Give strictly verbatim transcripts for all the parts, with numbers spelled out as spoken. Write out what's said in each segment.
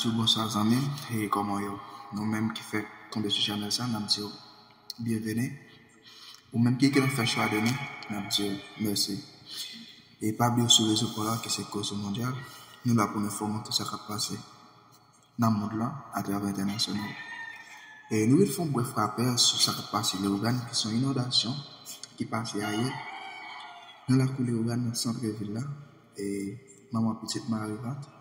Bonjou, bonswa zanmi, e kòman yo? Nou menm ki fèk tonbe sou chanèl sa, n ap di w byenveni. Ou menm ki gentan fè chwa de nou, n ap di w mèsi. E pa bliye w sou rezo pa w la ki se Koze Mondyal. Nou la pou n enfòme w tout sa k ap pase nan mond lan atravè entènasyonal. E nou vin fè yon brèf rapèl sou sa k ap pase Leyogàn, ki se yon inondasyon ki pase ayè nan lakou Leyogàn, nan sant vil la. E manman pitit mare vant.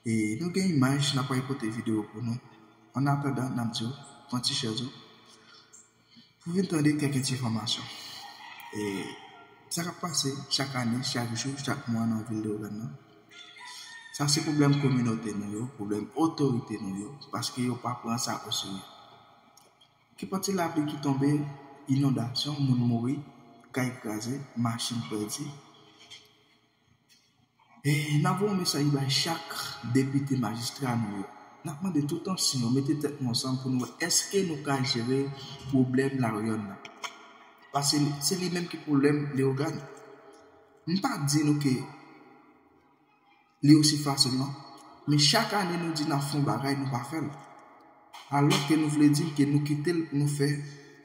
E nou gen imaj, n ap pral pote videyo pou nou. Annatandan, n ap di w, pran ti chèz ou pou vin tande kèk ti enfòmasyon. E sa k ap pase chak ane, chak jou, chak mwa nan vil Leyogàn nan, sa se pwoblèm kominote nou yo, pwoblèm otorite nou yo, paske yo pa pran sa oserye. Kenpòt ti lapli ki tonbe, inondasyon, moun mouri, kay kraze, machin pèdi. E n ap voye yon mesaj bay chak depite, majistra nou yo. N ap mande tout ansyen yo mete tèt nou ansanm pou nou wè èske nou ka jere pwoblèm Larionn nan. Paske se li menm ki pwoblèm Leyogàn. M pa di nou ke li osi fasil non. Men chak ane nou di n ap fè yon bagay, nou pa fè l. Alòske nou vle di m ke nou kite l pou nou fè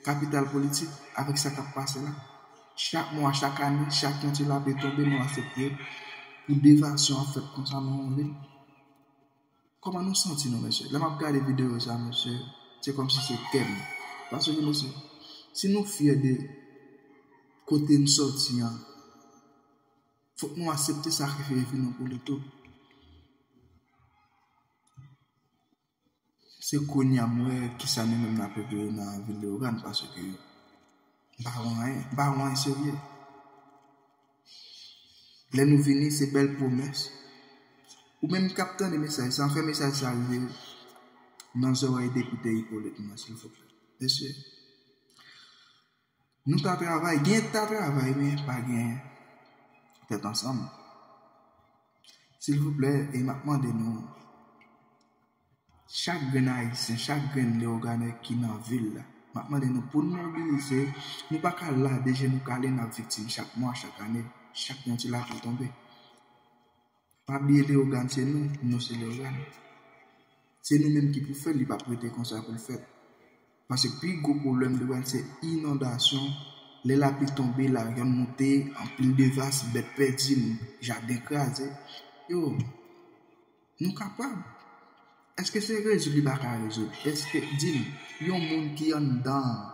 kapital politik avèk sa k ap pase la. Chak mwa, chak ane, chak yon ti lapli tonbe, nou aksepte pou devasyon ap fèt konsa nan yon vil. Kòman nou santi nou, mesye? Lè m ap gade videyo sa, mesye, se kòmsi se kè m. Paske, mesye, si nou fyè de kote n sòti an, fòk nou aksepte sakrifye vi nou pou li tou. Se kounye a m wè kisa nou menm n ap regle nan vil Leyogàn, paske m pa wè anyen, m pa wè anyen serye. Lè nou vini, se bèl pwomès. Ou menm k ap tande mesaj sa, fè mesaj sa rive nan zòrèy depite Hyppolite mwen, silvouplè. Mesye, nou ta travay, gen ta travay, men pa gen tèt ansanm. Silvouplè, e m ap mande nou, chak grenn Ayisyen, chak grenn Leyogànè ki nan vil la, m ap mande nou pou n mobilize. Nou pa ka lade je nou kale, n ap viktim chak mwa, chak ane, chak yon ti lapli tonbe. Pa bliye Leyogàn se nou, nou se Leyogàn. Se nou menm ki pou fè l, li p ap rete konsa pou l fèt. Paske pi gwo pwoblèm Leyogàn se inondasyon. Lè lapli tonbe, Larionn monte, anpil devas, bèt pèdi, jaden kraze. Yo, nou kapab. Èske se rezoud li pa ka rezoud? Èske, di m, yon moun ki anndan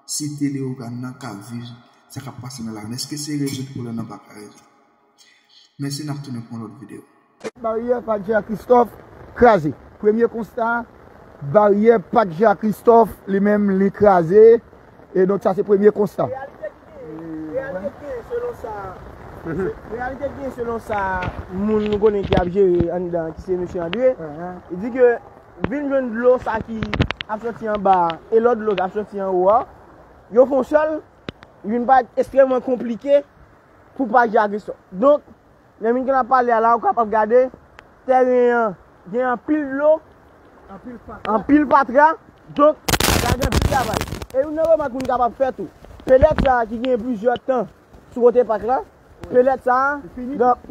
site Leyogàn nan k ap viv sa k ap pase nan Larionn, èske se rezoud pwoblèm nan pa ka rezoud? Mèsi, n ap tounen pou yon lòt videyo. Baryè Padjè Kristòf kraze. Premye konsta, baryè Padjè Kristòf li menm li kraze. E donk sa se premye konsta. Reyalite ki genyen, reyalite ki genyen selon sa, reyalite ki genyen selon sa moun nou konnen ki ap jere anndan, ki se mesye André, li di ke vin jwenn dlo sa ki ap soti anba a e lòt dlo k ap soti anwo a, yo fè yon sèl, vin parèt ekstrèmman konplike pou Padjè Kristòf. Donk, lè moun ki ap pale a la, ou kapab gade, tèren an gen anpil dlo, anpil patra, donk, sa gen anpil travay. E youn nan remak moun kapab fè tou, pelèt sa a ki gen plizyè tan sou kote pak la, pelèt sa a,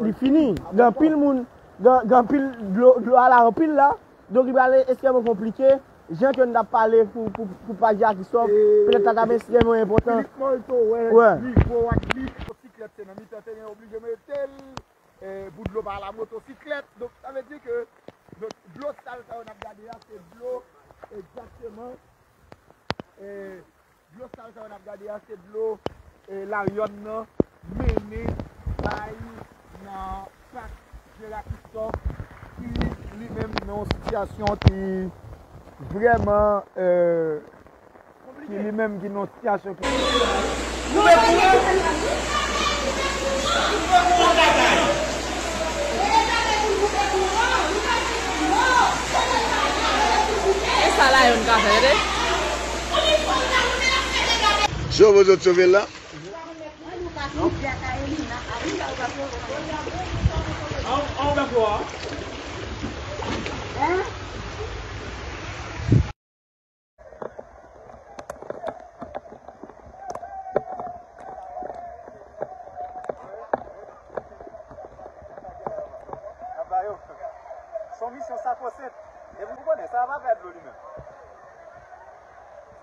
li fini. Gen anpil moun, gen anpil dlo, dlo a la anpil la, donk li pral ekstrèmman konplike. Jan ke n t ap pale pou, pou, pou Padjè Kristòf, pelèt sa t ap ekstrèmman enpòtan. Filip Molto wè nivo a t li, motosiklèt te nan mitan teren, oblije mete l, e, pou dlo pa al a motosiklèt. Donk, sa vle di ke, donk, dlo sal sa yo n ap gade a, se dlo egzakteman, e, dlo sal sa yo n ap gade a, se dlo, e, Larionn nan mennen bay nan pak Jera Kristòf, ki li menm nan yon sitiyasyon ki vrèman, e, ki li menm ki nan yon sitiyasyon ki. E sa la yo n ka fè, tande? Sove zòt sove la. Misyon sakosent. Epi w konnen, sa pa pèdi dlo li menm.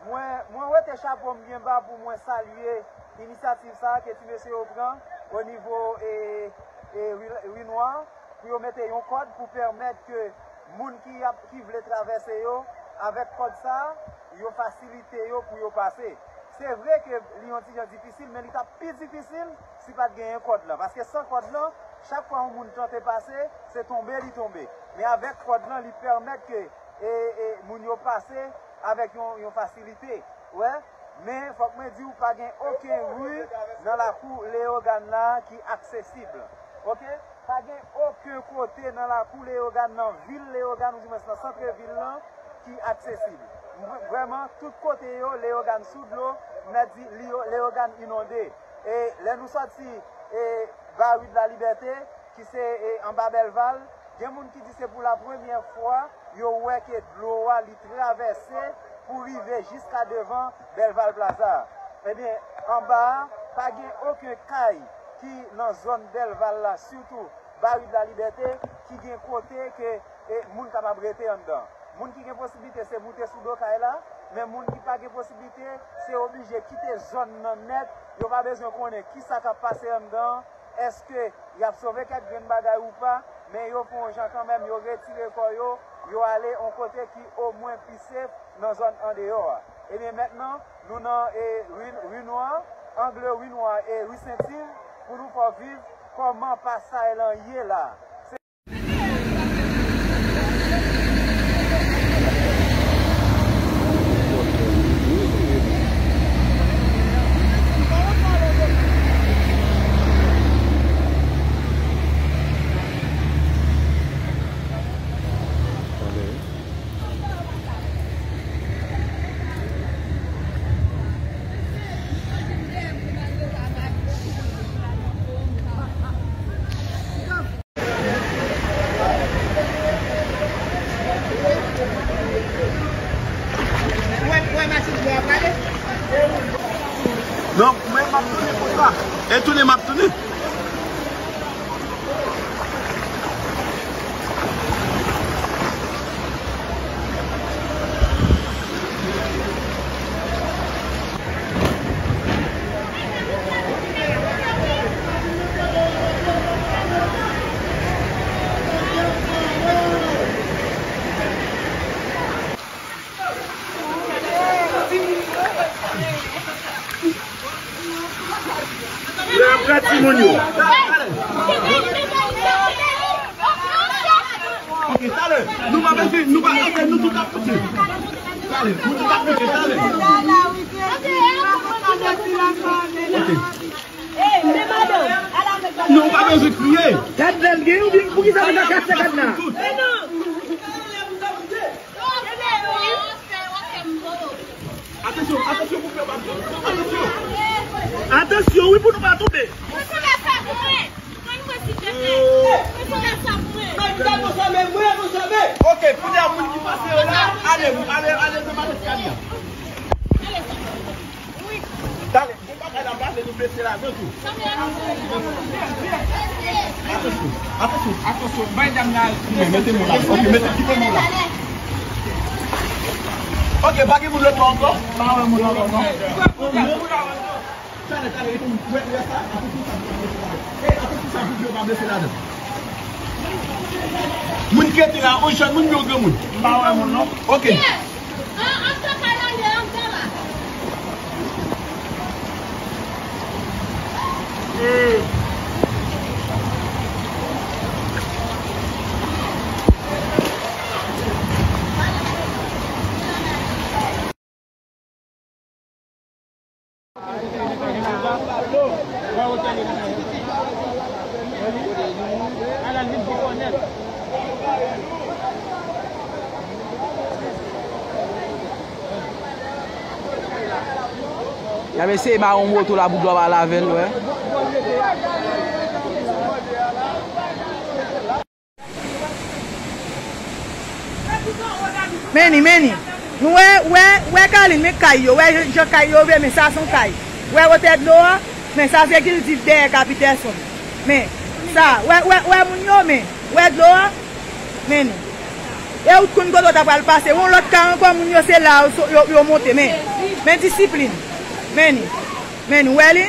Mwen, mwen wete chapo m byen ba pou mwen salye inisyativ sa a ke ti mesye yo pran o nivo, e, e, Ri, Ri Nwa, pou yo mete yon kòd pou pèmèt ke moun ki ap, ki vle travèse yo, avèk kòd sa a, yo fasilite yo pou yo pase. Se vre ke li yon ti jan difisil, men li t ap pi difisil si pa t genyen kòd lan. Paske san kòd lan, chak fwa yon moun tante pase, se tonbe li tonbe. Men avèk kòd lan, li pèmèt ke, e, e, moun yo pase avèk yon, yon fasilite. Wè, men fòk mwen di w, pa gen okenn ri nan lakou Leyogàn la ki aksesib. Oke? Pa gen okenn kote nan lakou Leyogàn, nan vil Leyogàn, oudimwens nan sant vil lan, ki aksesib. Vre-, vrèman, tout kote yo, Leyogàn sou dlo, m mèt di, Leyo-, Leyogàn inonde. E lè nou sòti, e, ba Ri de la Libète, ki se, e, anba Bèlval, gen moun ki di se pou la premyè fwa yo wè ke dlo a li travèse pou rive jiska devan Bèlval Plaza. Ebyen, anba a, pa gen okenn kay ki nan zòn Bèlval la, sitou ba Ri de la Libète, ki gen kote ke, e, moun kapab rete anndan. Moun ki gen posiblite se moute sou do kay la, men moun ki pa gen posiblite, se oblije kite zòn nan nèt, yo pa bezwen konnen kisa k ap pase anndan, èske y ap sove kèk grenn bagay ou pa, men yo fè yon jan kanmenm, yo retire kò yo, yo ale yon kote ki omwen pi sef nan zòn andeyò a. Ebyen, mentnan, nou nan, e, ri, ri Nwa, angle ri Nwa e ri Sentiv, pou nou fè w viv kòman pasay lan ye la. Non, mwen m ap tounen konsa. E tounen m ap tounen. Yo ap pran timoun yo. Ok, talè, nou pa bezwen, nou pa, ok, nou tout ap koute. Talè, nou tout ap koute, talè. Ok. Non, ou pa bezwen kriye. Gad lè l gen, ou di, poukisa nou pa kase gad la? Atansyon, atansyon pou fè bak. Atansyon. Atansyon, wi, pou nou pa tonbe. Ok, kounye a moun ki pase yo la, ale, ale, ale nan malet kay la. Talè. Bon bagay la pase, nou mete ladan tou. Atansyon, atansyon, atansyon, bay dam nan. Mete men la. Ok, mete, kite men la. Ok, pa gen moun lòt bò ankò? Pa wè moun ankò, non. Talè, talè, epi m wè, wè sa, atansyon sa, atansyon sa, atansyon sa, pou yo pa blese ladan. Moun ki rete la, yon jèn moun, yon granmoun? M pa wè moun, non. Ok. Y ap eseye ba yon moto la pou dlo pa lave l, wè. Men ni, men ni. Nou wè, wè, wè Kalin, men kay yo, wè jan kay yo vre, men sa se yon kay. Wè wotè dlo a, men sa se Gildiv dèyè Kapitèson. Men sa, wè, wè, wè moun yo, men, wè dlo a, men ni. E ou t konn kote w ta pral pase. Yon lòt ka ankò, moun yo se la yo, yo, yo monte. Men, men disiplin. Men ni. Men ni. Ou wè li?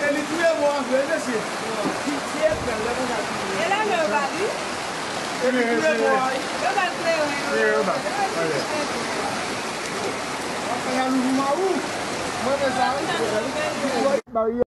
E li touye mò a vre, mesye. Pitié, frè, lè konsa touye. E la men yo ba li. E li touye mò a. Yo ba l kleren. Kleren yo ba. Wap fè jalou pou mari w. Mwen fè sa, wi.